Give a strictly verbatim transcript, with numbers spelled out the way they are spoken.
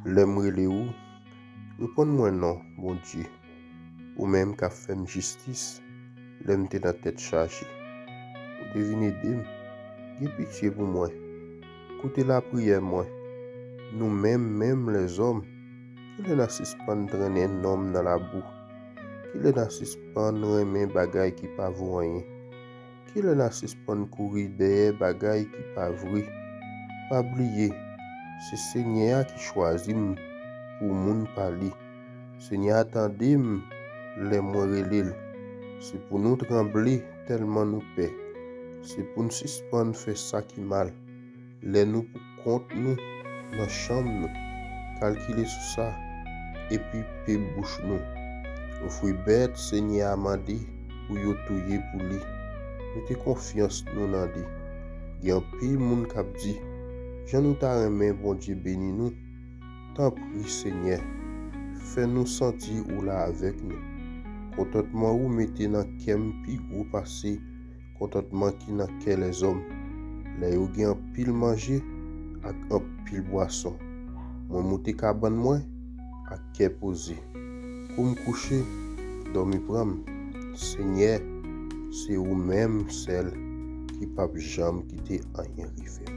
Lè m rele ou, reponn mwen non, Bondye. Ou menm k ap fè m jistis lè m te nan tèt chaje. Ou te vin ede m. Gen pitye pou mwen. Koute lapriyè mwen. Nou menm, menm lèzòm, kilè n a sispann trennen non m nan labou? Kilè n a sispann renmen bagay ki pa vo anyen? Kilè n a sispann kouri dèyè bagay ki pa vre? Pa bliye, se Senyè a ki chwazi m pou moun pa li. Senyè a tande m lè mwen rele l. Se pou nou tranble tèlman nou pè. Se pou n sispann fè sa ki mal. Lè nou pou kont nou nan chanm nou, kalkile sou sa, epi pe bouch nou. Ofri bèt Senyè a mande pou yo touye pou li. Mete konfyans nou nan li. Gen anpil moun k ap di, jan nou ta renmen Bondye beni nou. Tanpri, Senyè, fè nou santi ou la avèk nou. Kontantman ou mete nan kè m pi gwo pase kontantman ki nan kè lèzòm. Lè yo gen anpil manje ak anpil bwason, mwen moute kabann mwen ak kè poze. Kou m kouche, dòmi pran m. Senyè, se ou menm sèl ki p ap janm kite anyen rive m.